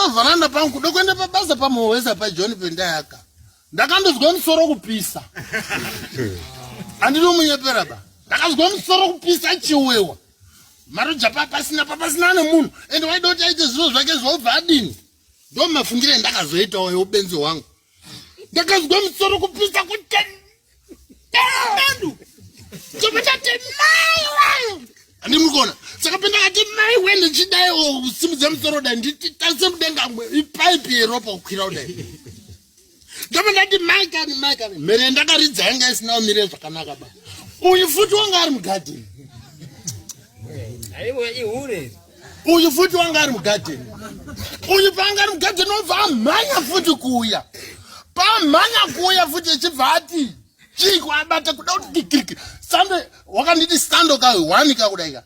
pavharanda pangu kuda kuenda pabasa pamuhwesa pajohn pendayaka ndakandozwa musoro kupisa handidi kumunyepera ba ndakazwa musoro kupisa chiwewa maroja papasina papasina nemunhu ende waida kuti aite zviro zvake zvaubva adini ndo mafungiro endakazoitawo eubenzi hwangu ndakazwa musoro kupisa kutendu chobva chati mai wayo handimuri kuona saka pendakati mai we ndichidai o kusimudza musoro dai nditase mudenga mwe ipaipi yeropa kukwira kudai ndobva ndati mai kani mai kani mhere yandakaridza yanga isina kumire zvakanaka ba uyu futi wanga ari mugadheni uyu futi wanga ari mugadheni uyu paanga ari mugadheni obva amhanya futi kuuya pamhanya kuuya futi echibva ati chii kuabata kuda kuti kikiriki sando wakanditi sando ka one kakudai ka